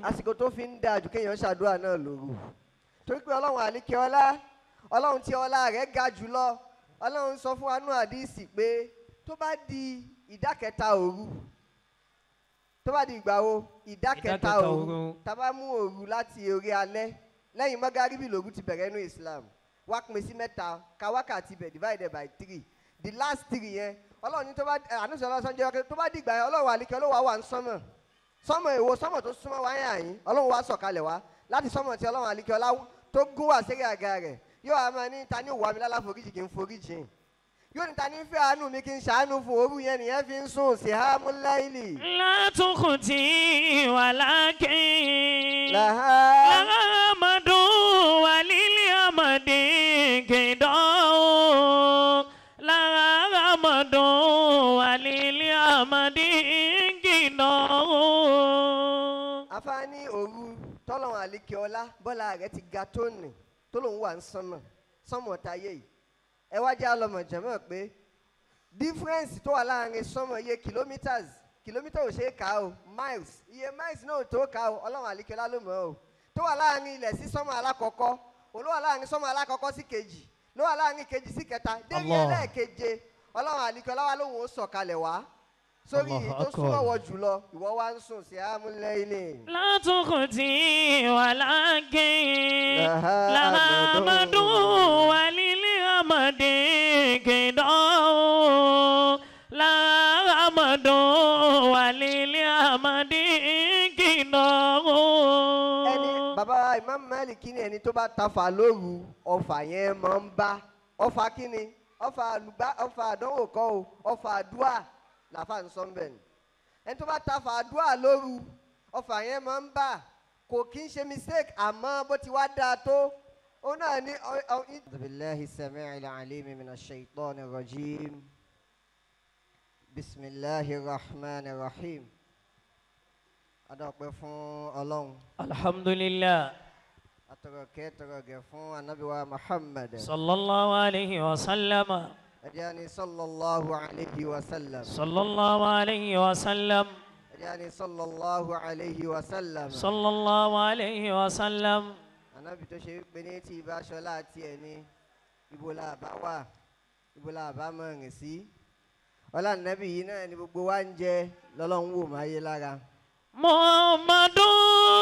Àsìkò tó fi ń dáa jù kéèyàn ṣàdúrà náà lóru. Torí pé Ọlọ́run àlékè ọlá, Ọlọ́run tí ọlá rẹ̀ ga jùlọ, Ọlọ́run sọ fún wa nú àdíìsì pé tó bá di ìdá kẹta òru, tó bá di ìgbà wo? Ìdá kẹta òru. Tá bá mú òru láti orí alẹ́, lẹ́yìn mọ́gàríbì lòru ti bẹ̀rẹ̀ nínú Islam. Wá pín sí mẹ́ta, ka wákàtí bẹ̀ divided by 3. The last 3 yẹn, Ọlọ́run ní tó bá ànúṣe ọlọ́sàn jẹ́ tó bá dìgbà yẹn, Ọlọ́run àlékè Ọlọ́run wà ń sánmọ̀. Sánmọ̀ èwo? Sánmọ̀ tó súnmọ́ wáyà yín, Ọlọ́run wá sọ̀kalẹ̀ wá láti sánmọ̀ tí Ọlọ́run àlékè ọlá tó gún wá sérí àga rẹ̀. Yóò wá máa ní ta ní òwò àmì láláforíjì kí n foríjì. Yóò ní ta ní fẹ́ àánú mi kí n ṣàánú fún òru yẹn nìyẹn fi ń sùn sí hámúláìlì. Látùkùtì wà lákè. Láhàmàdùn wà lílì àmàdé kìdán. Láhàmàdùn wà lílì àmàdé kìdán. Afáàní òru tọ́lọ́run àlékè ọlá bọ́lá rẹ̀ ti ga tó nì tó lòun wà ń sánmọ̀ sánmọ̀ táyé yìí. Ẹ wá jẹ́ àlọ́mọ̀ jẹ̀mọ́ pé difference tó wà láàrin sánmọ̀ iye kilometers, kilometer ò ṣe é kà o, miles, iye miles náà tó kà o, Ọlọ́run àlékè ọlá ló mọ̀ o. Tó wà láàrin ilẹ̀ sí sánmọ̀ alákọ̀ọ́kọ́, òun ló wà láàrin sánmọ̀ alákọ̀ọ́kọ́ sí kejì, ló wà láàrin kejì sí kẹta, débi ẹlẹ́ẹ̀keje, Ọlọ́run àlékè ọlá wá lóhùn ó sọ̀kalẹ̀ wá sórí èyí tó súnmọ́ wọ jùlọ, ìwọ wá ń sùn sí àmúlẹ̀ ilé. Látùkùtì wà láàgé, làhámàdùn wà lílé àmàdé kìdán. Làhámàdùn wà lílé àmàdé kìdán. Ẹni bàbá Imam Malik ní ẹni tó bá tafà lóru, ọfà yẹn máa ń bá. Ọfà kí ni? Ọfà àlùbá, ọfà àdánwò kọ́ o, ọfà àdúà làfà ń sọ bẹ́ẹ̀ ni. Ẹni tó bá tafà àdúà lóru, ọfà yẹn máa ń bà. Kò kí ń ṣe mistake, àmọ́ bó ti wá dáa tó, ó náà ní. A'udhu billahi sami'il alimi minash shaitanir rajim. Bismillahir rahmanir rahim. Adọ́pẹ́ fún Ọlọ́run. Alhamdulillah. Atọ̀rọ̀kẹ́ tọ̀rọ̀gẹ̀ fún Ànábì wa Muhammad. Sallallahu alayhi wa sallam. Ẹ̀díyàní sallallahu alayhi wa sallam. Sallallahu alayhi wa sallam. Ẹ̀díyàní sallallahu alayhi wa sallam. Sallallahu alayhi wa sallam. Ànábì tó ṣe wípé ní tí ibà aṣọlá àti ẹni, ibo la bá wà, ibo la bá mọ̀ rìn sí. Ọlá Ànábì yìí náà ni gbogbo wa ń jẹ lọ́lọ́run wò máa yé lára. Muhammadu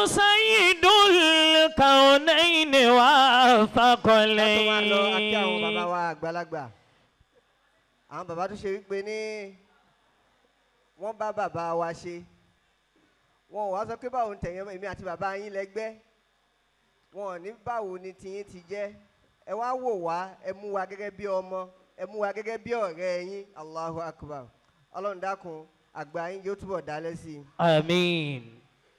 Sayyidul Kaunayni wa Thaqalayn. Ká tó wá lọ akí àwọn bàbá wa àgbàlagbà. Àwọn bàbá tó ṣe wípé ní wọ́n bá bàbá wa ṣe. Wọn ò wá sọ pé báwo ni tẹ̀yìn èmi àti bàbá yín lẹ́gbẹ́. Wọn ò ní báwo ni tiyín ti jẹ́. Ẹ wá wò wá, ẹ mú wa gẹ́gẹ́ bí ọmọ, ẹ mú wa gẹ́gẹ́ bí ọ̀rẹ́ yín. Allahu Akbar. Ọlọ́run dákun, àgbà yín yóò túbọ̀ dálẹ́ sí i. Àmín.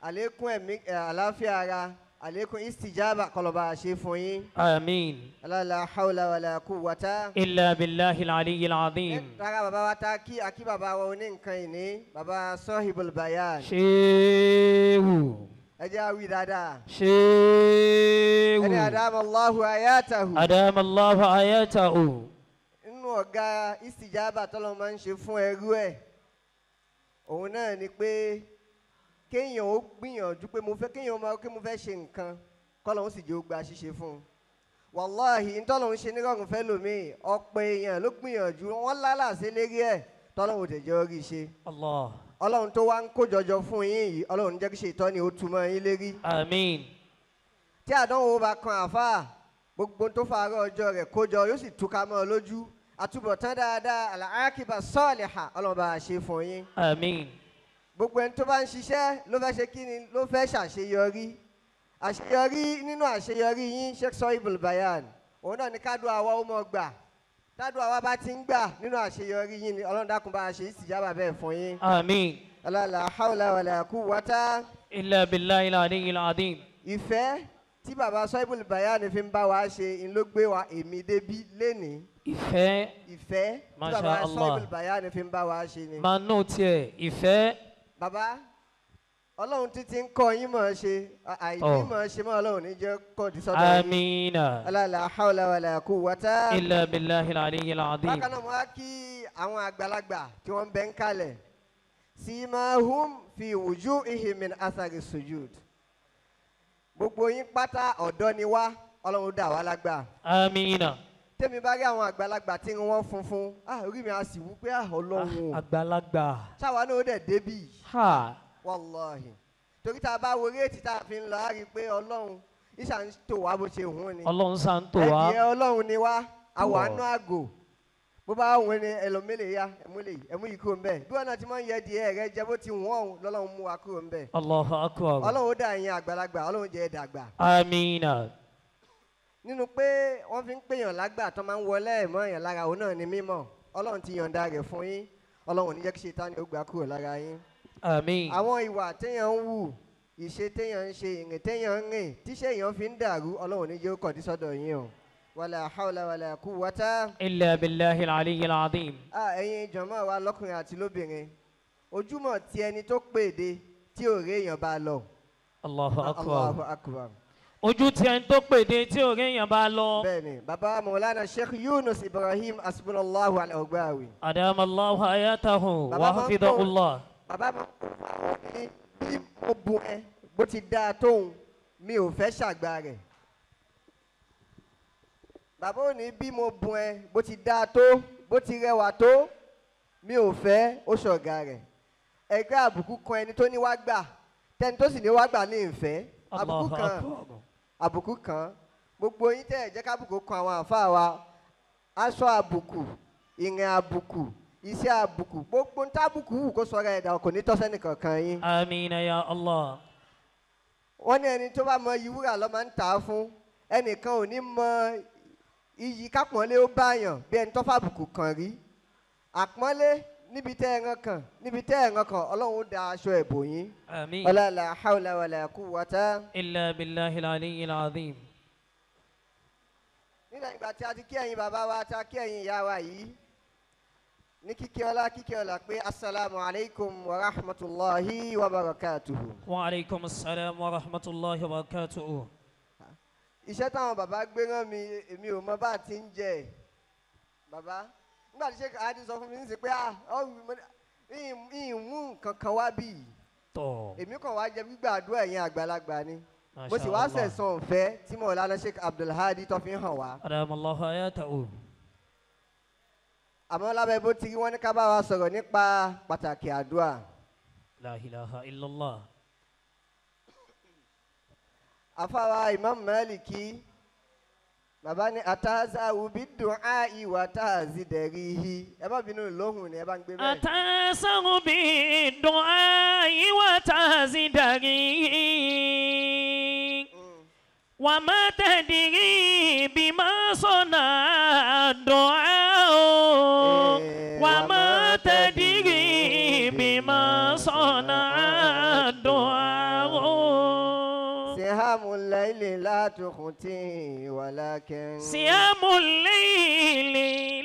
Àlékún ẹ̀mí àlàáfíà ara, àlékún istijaba kọlọba ṣe fún yín. Àmín. La hawla wala quwwata. Illa billahi al-aliyyil azim. Rárá bàbá wa ta kí akí bàbá wa oní nǹkan ìní, bàbá Sahibul Bayan. Ṣéwù. Ẹ jẹ́ àwí dáadáa. Ṣéwù. Ẹni adamallahu hayatahu. Adamallahu hayatahu. Nínú ọ̀gá istijaba tọ́lọ́ máa ń ṣe fún ẹrú ẹ̀, òun náà ni pé kéèyàn ó gbìyànjú pé mo fẹ́ kéèyàn máa kí mo fẹ́ ṣe nǹkan kọ́lọ́hún sì jẹ́ ó gba ṣíṣe fún un. Wàláhì ntọ́lọ́hún ṣe nírọ̀rùn fẹ́ lòmíì, ọ̀pọ̀ èèyàn ló gbìyànjú wọ́n lálàsé lérí ẹ̀ tọ́lọ́hún ò tẹ̀ jẹ́ orí ṣe. Allah. Ọlọ́run tó wá ń kó jọjọ fún yín yìí, Ọlọ́run jẹ́ kí ṣe ìtọ́ni ó túmọ̀ yín lérí. Àmín. Tí àdánwò bá kan àfáà, gbogbo tó fàárọ̀ ọjọ́ rẹ̀ kójọ yóò sì túká mọ́ ọ lójú. Àtúbọ̀tán dáadáa, al-aqiba saliha, Ọlọ́run bá a ṣe fún yín. Àmín. Gbogbo ẹni tó bá ń ṣiṣẹ́ ló fẹ́ ṣe kí ni, ló fẹ́ ṣàṣeyọrí. Àṣeyọrí nínú àṣeyọrí yín, Sheikh Sahibul Bayan, òun náà ni kádùn àwa ó mọ̀ gbà. Tádùn àwa bá ti ń gbà nínú àṣeyọrí yín ni Ọlọ́run dákun bá a ṣe ìsìjábà bẹ́ẹ̀ fún yín. Àmín. La hawla wala quwwata illa billahil aliyyil azim. Ìfẹ́ tí bàbá Sahibul Bayan fi ń bá wa ṣe ń ló gbé wa èmi débí lénìí. Ìfẹ́. Ìfẹ́ tí bàbá Sahibul Bayan fi ń bá wa ṣe ni. Máa nù tiẹ̀ ìfẹ́. Bàbá Ọlọ́run títí ń kọ́ yín mọ̀ ṣe, àìní mọ̀ ṣe mọ́ Ọlọ́run ní jẹ́ kọ́ di sọ́dọ̀ yín. Àmín. La hawla wala quwwata illa billahil aliyyil azim. Bákan náà mo wá kí àwọn àgbàlagbà tí wọ́n ń bẹ ń kalẹ̀. Simahum fi wujuhihim min athari sujud. Gbogbo yín pátá ọ̀dọ́ ni wá, Ọlọ́run dà wá lágbà. Amina. Tẹ́mi bá rí àwọn àgbàlagbà tí wọ́n funfun, orí mi á sì wú pé Ọlọ́run o. Àgbàlagbà. Ṣáwa náà ó dẹ̀ débì. Ha. Wàláhì. Torí tá a bá wo réètì tá a fi ń lọ, á rí i pé Ọlọ́run ìṣà ń tò wá bó ṣe hùn ni. Ọlọ́run ṣà ń tò wá. Ẹ̀dìyẹ Ọlọ́run ni wá, àwa nú àgò. Bó bá wù ní ẹlòmílẹ̀ ya, ẹmú yìí kúrò ńbẹ̀. Bí wọn náà ti máa ń yẹ díẹ̀ rẹ jẹ bó ti wọ́n ọ̀hún lọ́lọ́run mú wa kúrò ńbẹ̀. Allahu akbar. Ọlọ́run ó dà yín àgbàlagbà, Ọlọ́run jẹ́ ẹ dàgbà. Amina. Nínú pé wọ́n fi ń pèèyàn lágbà tó máa ń wọlé ẹ̀mọ́ èèyàn lára òun náà ni mímọ̀. Ọlọ́run ti yọ̀ǹda rẹ̀ fún yín. Ọlọ́run ò ní jẹ́ kí Ṣètánì ó gbà kúrò lára yín. Àmín. Àwọn ìwà téèyàn ń wù, ìṣe téèyàn ń ṣe, ìrìn téèyàn ń rìn, tíṣẹ́ èèyàn fi ń dàrú, Ọlọ́run ò ní jẹ́ ó kọ̀dí sọ́dọ̀ yín o. Wala hawla wala quwwata illa billahi al-aliyyil azim. Ẹ̀yin jọ̀mọ́ wa lọ́kùnrin àti lóbìnrin, ojúmọ̀ ti ẹni tó pèdè tí ò rí èèyàn bá lọ. Allahu akbar. Allahu akbar. Ojú tí ẹni tó pèdè tí ò rí èèyàn bá lọ. Bẹ́ẹ̀ni, bàbá Mawlana Sheikh Yunus Ibrahim Hasbunallahu al-Ogbawi. Adamallahu hayatahu wa hafidhahullah. Bàbá máa ń kó àwọn ní bí mo bu ẹ bó ti dáa tóun, mi ò fẹ́ ṣàgbà rẹ̀. Bàbá ò ní bí mo bu ẹ bó ti dáa tó, bó ti rẹwà tó, mi ò fẹ́ ó ṣọ̀gá rẹ̀. Ẹgbẹ́ àbùkù kan ẹni tó ní wá gbà, tẹni tó sì ní wá gbà ní ìfẹ́. Àbùkù kan, àbùkù kan, gbogbo yín tẹ́ ẹ̀ jẹ́ kábùkù kan àwọn àfáà wa, aṣọ àbùkù, ìrìn àbùkù, iṣẹ́ àbùkù, gbogbo ntábùkù wù kó sọ̀rọ̀ ẹ̀dá kò ní tọ́sẹ́ nìkankan yín. Amina ya Allah. Wọ́n ní ẹni tó bá mọ iyì wúrà ló máa ń tà á fún, ẹnìkan ò ní mọ iyì kápọ́nlé ó báyàn bí ẹni tó fàbùkù kàn rí. Àpọ́nlé níbi tẹ́ ẹran kan, níbi tẹ́ ẹran kan, Ọlọ́run ó da aṣọ ẹ̀bò yín. Àmín. Wala la hawla wala quwwata illa billahil aliyyil azim. Nígbà ìgbà tí a ti kí ẹ̀yin bàbá wa, tí a kí ẹ̀yin ìyá wa yìí, ní kíkí ọlá kíkí ọlá pé asalaamu alaykum wa rahmatulahi wa barakatuhu. Wa alaykum asalaam wa rahmatulahi wa barakatuhu. Iṣẹ́ táwọn bàbá gbé rán mi, èmi ò mọ bá a ti ń jẹ. Bàbá, nígbà tí Sheikh Adi sọ fún mi nísìsiyìí pé ìmú nǹkan kan wá bí yìí. Èmi kàn wá jẹ gbígbà àdúrà ẹ̀yin àgbàlagbà ni. Mo sì wá sẹ̀sán ọ̀fẹ́ tí Mawlana Sheikh Abdulhadi tó fi hàn wá. Adamallahu hayatahu. Àmọ́ lábẹ́ bó ti rí wọ́n ní ká bá wa sọ̀rọ̀ nípa pàtàkì àdúrà. La ilaha illallah. Àfáwà Imam Maliki, bàbá ní àtàzà bí dùn á ìwà tààzì dẹ̀rí hi. Ẹ má bínú lóhùn ni ẹ bá ń gbé bẹ́ẹ̀. Àtàzà bí dùn á ìwà tààzì dẹ̀rí hi. Wà má tẹ̀dìrí bí má sọ̀nà dùn á o. Wà má tẹ̀dìrí bí má sọ̀nà dùn á o. سهام الليل لا تخطي ولكن سهام الليل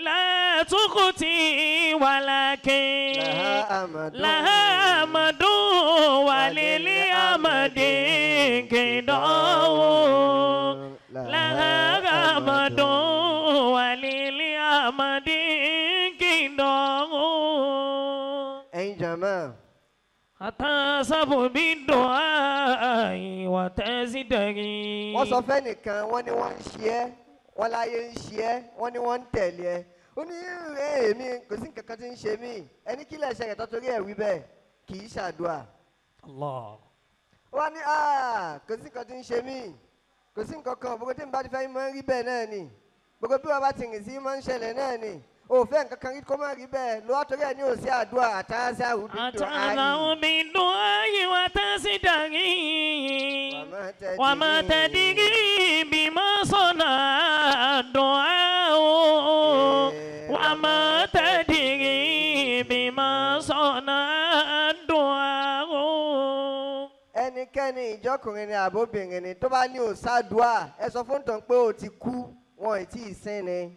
لا تخطي ولكن لها أمد لها أمد وللأمد انقضاء لها أمد وللأمد انقضاء. أي جماعة àtàṣàbò bí dùn áì wà tẹ́sí dẹ̀rí. Wọ́n sọ fẹ́nìkan, wọ́n ní wọ́n ń ṣe ẹ́, wọ́n láyé ń ṣe ẹ́, wọ́n ní wọ́n ń tẹ̀lé ẹ. Ó ní èmi kò sí nǹkan kan tí ń ṣe mí. Ẹni kí lè ṣe rẹ̀ tó torí ẹ̀ wí bẹ́ẹ̀ kì í ṣàdúà. Allah. Wọ́n ní kò sí nǹkan tí ń ṣe mí, kò sí nǹkan kan, gbogbo tí n bá ti fẹ́ máa ń rí bẹ́ẹ̀ náà ni. Gbogbo bí wọ́n bá ti rìn sí máa ń ṣẹlẹ̀ náà ni. Òfẹ́ nǹkan kan rí kó má rí bẹ́ẹ̀ lọ́wọ́ torí ẹ̀ ní òsì àdúrà àtàṣà òbí dùn áyì. Àtàṣà òbí dùn áyì wà tẹ́sí dàrí. Wà má tẹ̀dírí bí má sọ̀nà dùn á o. Wà má tẹ̀dírí bí má sọ̀nà dùn á o. Ẹnikẹ́ni ìjọkùnrin ni àbóbìnrin ni tó bá ní òsàdúà ẹ sọ fún tàn pé ó ti kú wọn ì tí ì sin ni.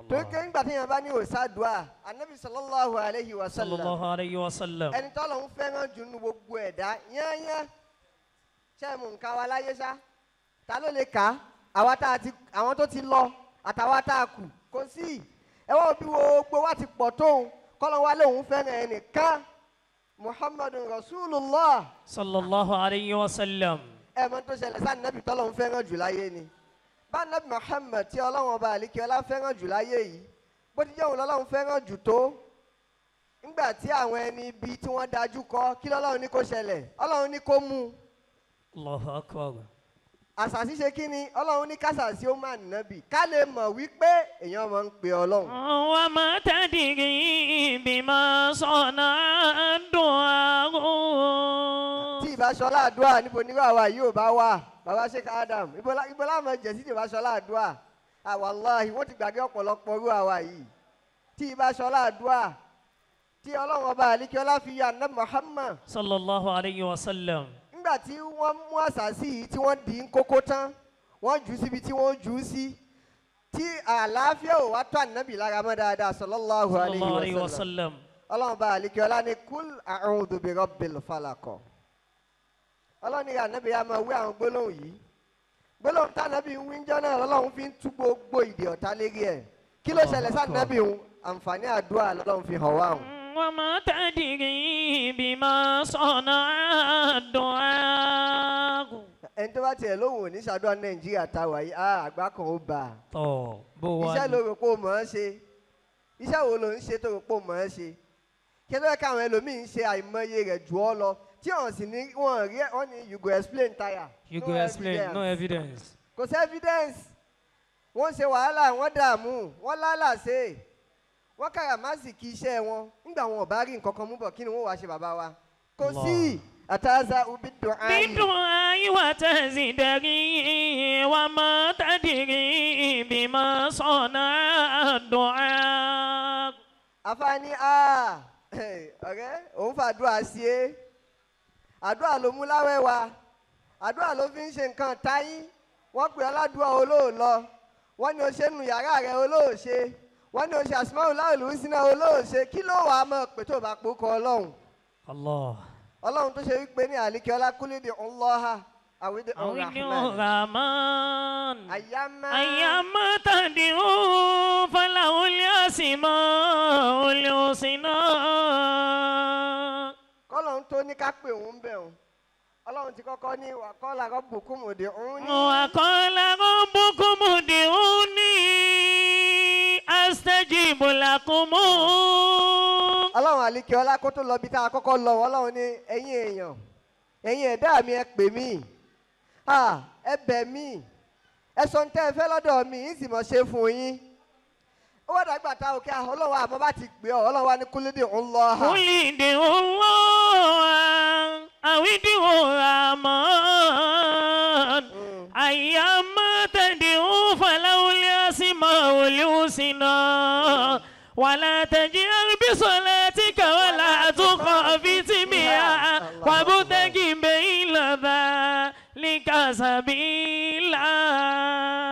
Torí pé nígbà tí èèyàn bá ní òsàdúà, Ànábì sallallahu alayhi wa sallam, sallallahu alayhi wa sallam, ẹni tọ́lọ̀ ń fẹ́ràn jù nínú gbogbo ẹ̀dá yányán. Ṣé mú nǹkan wa láyé ṣá? Ta ló lè kà á? Àwọn tó ti lọ àtàwa tá a kù kò sí. Ẹ wá bí gbogbo wa ti pọ̀ tóun kọ́lọ́ wa lóun fẹ́ràn ẹnìkan, Muhammadun Rasulullah sallallahu alayhi wa sallam. Ẹ mọ̀ tó ṣẹlẹ̀ sáà nẹ́bí tọ́lọ́run fẹ́ràn jù láyé ni. Bá nẹ́bí Muhammad tí Ọlọ́run ọba àlíkẹ́ ọlá fẹ́ràn jù láyé yìí, bó ti jẹ́ òun lọ́lọ́run fẹ́ràn jù tó. Nígbà tí àwọn ẹni ibi tí wọ́n dájú kọ, kí lọ́lọ́run ní kó ṣẹlẹ̀? Ọlọ́run ní kó mú. Allahu Akbar. Àṣàṣì ṣe kí ni? Ọlọ́run ní kásàsí ó máa nàbì ká lè mọ̀ wípé èèyàn máa ń pe Ọlọ́run. Wa ma tadri bima sana'a du'a. Tí ìbá ṣọlá àdúrà níbo nírú àwa yìí ò bá wà, bàbá Sheikh Adam, ibo láwọn jẹ̀ sí tí ìbá ṣọlá àdúrà. Wàláhì wọ́n ti gbàgbé ọ̀pọ̀lọpọ̀ irú àwa yìí. Tí ìbá ṣọlá àdúrà tí Ọlọ́run ọba àlíkíọ́lá fi yọ àná Muhammad. Sallallahu alayhi wa sallam. Nígbà tí wọ́n mú àṣàsí yìí tí wọ́n dì í kókó tán, wọ́n jù ú síbi tí wọ́n jù ú sí, tí àlàáfíà ò wá tó ànábì lára mọ́ dáadáa sallallahu alayhi wa sallam. Ọlọ́run bá àlíkíọ́lá ní kúl a'udhu bi rabbil falaq. Ọlọ́run ní ànábì yá máa wí àwọn gbólóhùn yìí. Gbólóhùn tànábì ń wí ń jọ́ náà lọ́lọ́run fi ń tú gbogbo ìdè ọ̀tá lérí ẹ̀. Kí ló ṣẹlẹ̀ sànábì ń? Àǹfààní àdúrà lọ́lọ́run fi hàn wá hùn. وما تدري بما صنع الدعاء. Ẹni tó bá tiẹ̀ lóhùn ò ní ṣàdúrà Nàìjíríà ta wà yìí, àgbà kan ó bà á. Tọ́ bó wá ní. Iṣẹ́ ló rò pé ó mọ̀ ọ́n ṣe. Iṣẹ́ wo ló ń ṣe tó rò pé ó mọ̀ ọ́n ṣe? Kí ló yẹ káwọn ẹlòmíín ṣe àìmọye rẹ̀ jù ọ́ lọ tí wọ́n sì ní wọ́n rí wọ́n ní you go explain tire. You go explain, no evidence. Kò sí evidence. Wọ́n ṣe wàhálà, wọ́n dààmú, wọ́n lálàsè. Wọ́n kàràmásìkì iṣẹ́ wọn nígbà wọn ò bá rí nǹkan kan mú bọ̀ kí ni wọ́n wá ṣe bàbá wa. Kò sí àtàzà ubi dùn áyì. Bídùn áyì wà tẹ̀sí dẹ̀rí wà má tàdírí bí má sọ̀nà dùn á. Àfààní ọ̀rẹ́ òun fàdúrà sí é. Àdúrà ló mú láwẹ́ wa. Àdúrà ló fi ń ṣe nǹkan táyín. Wọ́n pè ọ́ ládùúgbò olóòlọ. Wọ́n ní o ṣe nù yàrá rẹ̀ olóòṣe. Wọ́n ní oṣù àsùnmọ́rún láòlù sínú olóòṣe kí ló wàá mọ̀ pé tó bá pò kọ Ọlọ́run. Allah. Ọlọ́run tó ṣe wípé ní àlíkíọ́lá kúlídìí ńlọ́ha àwídìí Rahman. Àyàmá. Àyàmá tàdí ó falahul asmaul husna. Kọ́lọ́run tó ní ká pè òun bẹ̀ òun. Ọlọ́run ti kọ́kọ́ ní wàkọ́lá rabbukum ud'uni. Wàkọ́lá rabbukum ud'uni. Astajibu lakum. Ọlọ́run àlíkíọ́lá kó tó lọ bí tá a kọ́kọ́ lọ, Ọlọ́run ní ẹ̀yin èèyàn, ẹ̀yin ẹ̀dá mi ẹ pè mí, ẹ bẹ̀ mí, ẹ sọ ní tẹ́ ẹ fẹ́ lọ́dọ̀ mi, ń sì mọ̀ ṣe fún yín. Ó wá dàgbà ta òkè Ọlọ́run àmọ́ bá ti pè ọ́, Ọlọ́run wa ní kúlídì ńlọ. Kúlídì ńlọ àwídì Rahman. Àyàmá tad'u falahul asmaul husna. Wala tajhar bi salatika wala tukhafit biha wabtaghi bayna dhalika sabila.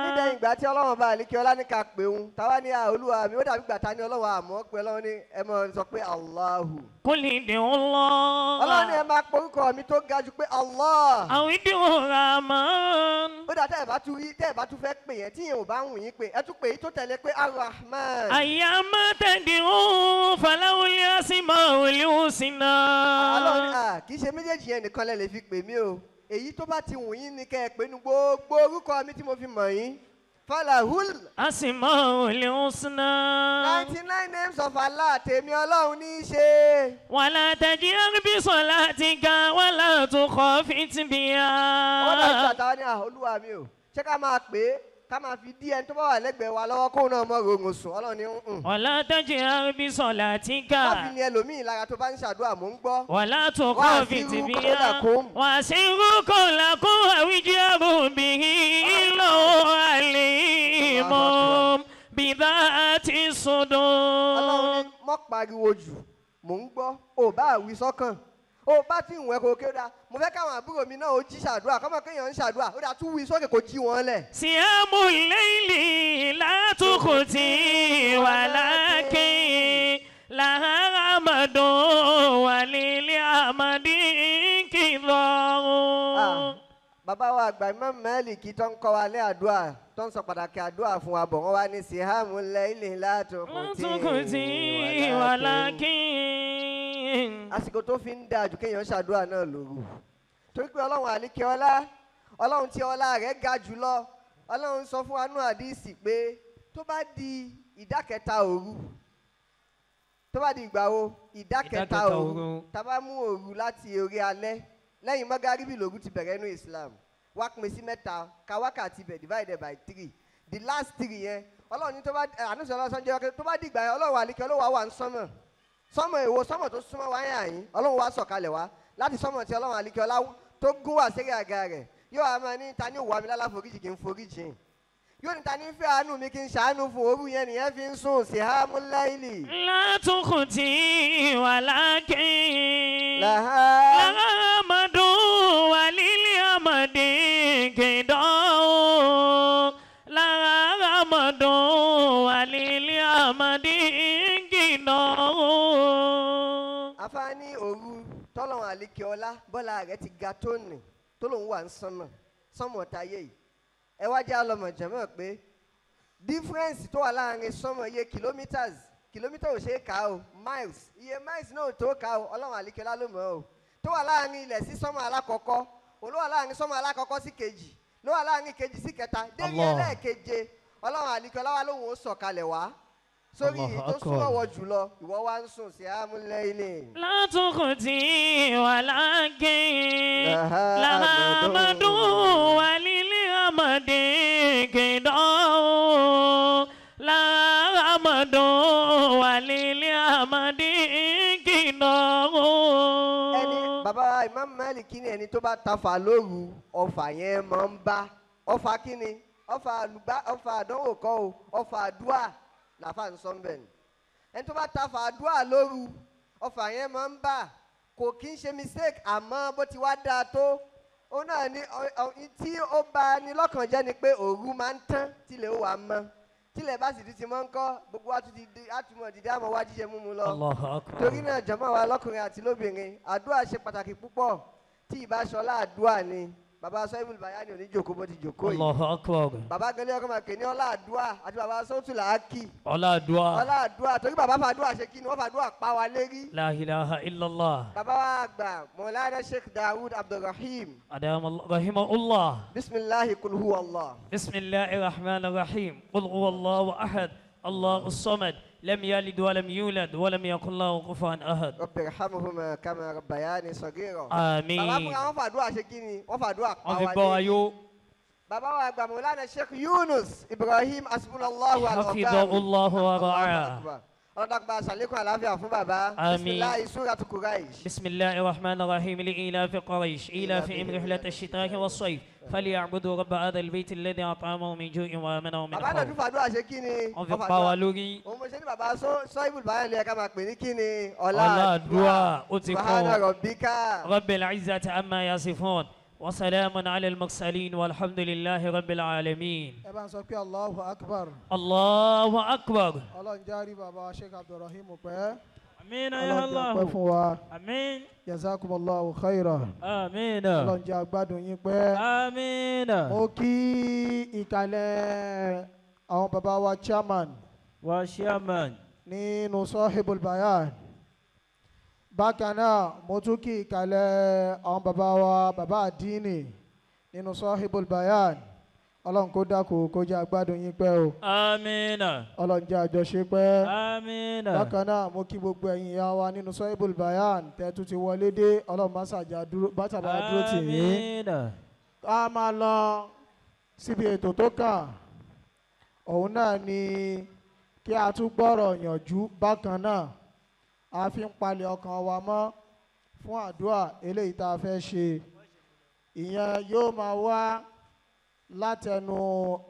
Nídẹ̀yìn ìgbà tí Ọlọ́run bá àlíkíọ́lá ní ká pè òun, táwa ní Olúwa mi, ó dàbí ìgbà ta ní Ọlọ́run àmọ́ pé Ọlọ́run ní ẹ máa sọ pé Allahu. Qul ud'u Allah. Ọlọ́run ní ẹ máa porúkọ mi tó ga jù pé Allah. Aw ud'u Rahman. Ó dà tẹ́ ẹ̀ bá tún rí tẹ́ ẹ̀ bá tún fẹ́ pè yẹn tí yẹn ò bá wù yín pé ẹ tún pè yín tó tẹ̀lé pé Ar-Rahman. Ayyama tad'u falahul asmaul husna. Ọlọ́run ní kì í ṣe méjèèjì yẹn nìkan lẹ lè fi pè mí o. Èyí tó bá ti wù yín ni kẹ́ ẹ pè nu gbogbo orúkọ mi tí mo fi mọ̀ yín. Falahul asmaul husna. 99 names of Allah tèmi Ọlọ́run ní í ṣe. Wala tajhar bi salatika wala tukhafit biha. Wọ́n dàgbà gbàtà ní Olúwa mi o. Ṣé ká máa pè é ká máa fi dí ẹni tó bá wà lẹ́gbẹ̀ẹ́ wa lọ́wọ́ kóun náà mọ̀ rògùn sùn Ọlọ́run ní ń. Wala tajhar bi salatika. Má fi ní ẹlòmíì lára tó bá ń ṣàdúrà mò ń gbọ́. Wala tukhafit biha. Wasiru qawlakum awijharu bihi innahu alimun bidhati sudur. Ọlọ́run ní mọ́ pariwo jù mò ń gbọ́ ò bá wí sọ́kàn ó bá tí ìwọ̀n ẹ̀kọ́ kí ó dáa mo fẹ́ káwọn àbúrò mi náà ó jí ṣàdúrà kọ́mọ kéèyàn ń ṣàdúrà ó dáa tún wí sókè kó jí wọn lẹ̀. Siyamu layli la tukhti walakin laha amadun walil amadi kidha'un. Bàbá wa àgbà Imam Málíkì tó ń kọ́ wa ní àdúrà tó ń sọ pàtàkì àdúrà fún wa bọ̀ wọ́n wá ní siyamu layli la tukhti walakin. Àsìkò tó fi ń dáa jù kéèyàn ṣàdúrà náà lóru torí pé Ọlọ́run àlíkíọ́lá Ọlọ́run tí ọlá rẹ̀ ga jùlọ Ọlọ́run sọ fún wa nú àdíìsì pé tó bá di ìdá kẹta òru tó bá di ìgbà wo ìdá kẹta òru tá bá mú òru láti orí alẹ́ lẹ́yìn mọ́gàríbì lòru ti bẹ̀rẹ̀ nínú Islam wá pín sí mẹ́ta ka wákàtí bẹ̀ divided by 3 the last 3 yẹn Ọlọ́run ní tó bá ànúṣe ọlọ́sàn jẹ́ tó bá dìgbà yẹn Ọlọ́run àlìkẹ́ Ọlọ́run wà ń sánmọ̀ sánmọ̀ èwo sánmọ̀ tó súnmọ́ wáyà yín Ọlọ́run wá sọ̀kalẹ̀ wá láti sánmọ̀ tí Ọlọ́run àlìkẹ́ ọlá tó gún wá sérí àga rẹ̀ yóò wá máa ní ta ní òwò àmì lálàforíjì kí n foríjì yóò ní ta ní fẹ́ àánú mi kí n ṣàánú fún òru yẹn nìyẹn fi ń sùn sí hámúláìlì. látúkùtì wàlákì lámàdù wàlílì àmàdì kìdọ́ lámàdù wàlílì àmàdì kìdọ́. Àfáàní òru tọ́lọ́run àlékè ọlá bọ́lá rẹ̀ ti ga tó nì tó lòun wà ń sánmọ̀ sánmọ̀ táyé yìí ẹ wá jẹ́ àlọ́mọ̀ jẹ̀mọ́ pé difference tó wà láàrin sánmọ̀ iye kilometers kilometer ò ṣe é kà o miles iye miles náà tó kà o Ọlọ́run àlékè ọlá ló mọ̀ o tó wà láàrin ilẹ̀ sí sánmọ̀ alákọ̀ọ́kọ́ òun ló wà láàrin sánmọ̀ alákọ̀ọ́kọ́ sí kejì ló wà láàrin kejì sí kẹta débi ẹlẹ́ẹ̀keje Ọlọ́run àlékè ọlá wa lóhun ó sọ̀kalẹ̀ wá sórí èyí tó súnmọ́ wọ jùlọ ìwọ wá ń sùn sí amúlẹ́ilé. látúkùtì wàlákì làmàdù wàlílì àmàdì kìdọ́ làmàdù wàlílì àmàdì kìdọ́. Ẹni bàbá Imam Málíkì ní ẹni tó bá tafà lóru ọfà yẹn máa ń bá ọfà kíni ọfà àlùgbá ọfà àdánwò kọ́ o ọfà àdúà làfà ń sọ bẹ́ẹ̀ ni ẹni tó bá tafà àdúà lóru ọfà yẹn máa ń bà kò kí ń ṣe mistake àmọ́ bó ti wá dáa tó ó náà ní tí ó bá ní lọ́kàn jẹ́ ni pé òru máa ń tán tílẹ̀ ó wà mọ́ tílẹ̀ bá sì ti mọ́ ń kọ́ gbogbo wa tún ti di àtúmọ̀ dìde àmọ́ wá jíjẹ múmu lọ. Torí náà jọmọ́ wa lọ́kùnrin àti lóbìnrin àdúà ṣe pàtàkì púpọ̀ tí ìbáṣọlá àdúà ni bàbá Sọ́ìbùl Bàyánì ò ní jòkó bó ti jòkó yìí. Allahu Akbar. Bàbá gẹ́lẹ́ ọkọ̀ máa kè ní ọlá àdúà àti bàbá Sọ́tùlà Ákì. Ọlá àdúà. Ọlá àdúà torí bàbá fàdúà ṣe kí ni wọ́n fàdúà pa wa lérí. La ilaha illallah. Bàbá wa àgbà Mọ̀lánà Sheikh Dawud Abdulrahim. Adamu rahimahullah. Bisimilahi kul huwa Allah. Bisimilahi rahman rahim. Qul huwa Allahu ahad. Allahu samad. لم يلد ولم يولد ولم يكن له كفوا أحد. رب ارحمهما كما ربياني صغيرا. آمين. Bàbá fúnra wọn fàdúrà ṣe kí ni wọ́n fàdúrà pa wá lé. Bàbá wa àgbà Mọ̀lánà Sheikh Yunus Ibrahim asibunallahu hafidhahullahu wa ra'ah. Ọlọ́dàgbà ṣàlékún àlàáfíà fún bàbá. Àmín. Bisimilahi suratu Quraish. Bisimilahi rahman rahim li ilafi Quraish ilafihim rihlata ash-shita'i was-sayf falyabudu rabba hadha al-bayt alladhi at'amahum min ju'in wa amanahum min Bàbá náà khawf. tún fàdúrà ṣe kí ni. Wọ́n fi pa wá lórí. Òun mo ṣe ní bàbá Sọ́ìbùl Bàyánì ló yẹ ká máa pè ní kí ni. Ọlá àdúrà ó ti kọ́. Subhana rabbika. Rabbil izzati amma yasifun wa salamun ala al-mursalin walhamdulillahi rabbil alamin. Ẹ bá ń sọ pé Allahu Akbar. Allahu Akbar. Ọlọ́run járí bàbá Sheikh Abdulrahim pẹ́. Àmín ya Ọlọ́run jẹ́ pẹ́ Allah. fún wa. Àmín. Jazakumullahu khairan. Àmín. Ọlọ́run jẹ́ agbádùn yín pẹ́. Àmín. Mo kí ìkàlẹ̀ àwọn bàbá wa chairman Wa chairman. nínú Sahibul Bayan. Bákan náà mo tún kí ìkàlẹ̀ àwọn bàbá wa bàbá àdínì nínú Sahibul Bayan. Ọlọ́run kó dákun kó jẹ́ agbádùn yín pẹ́ o. Àmín. Ọlọ́run jẹ́ àjọṣe pẹ́. Àmín. Bákan náà mo kí gbogbo ẹ̀yin ìyá wa nínú Sahibul Bayan tẹ́tù ti wọlé dé Ọlọ́run má ṣàjà dúró bá dúró tì yín. Àmín. A máa lọ síbi ètò tó kàn òun náà ni kí a tún gbọ́rọ̀ yànjú bákan náà a fi ń palẹ̀ ọkàn wa mọ́ fún àdúrà eléyìí tá a fẹ́ ṣe ìyẹn yóò máa wá látẹnu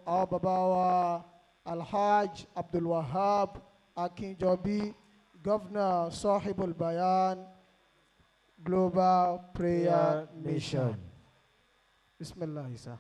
àwọn bàbá wa Alhaj Abdulwahab Akinjobi, Governor Sahibul Bayan Global Prayer Mission. Bismillah, Isa.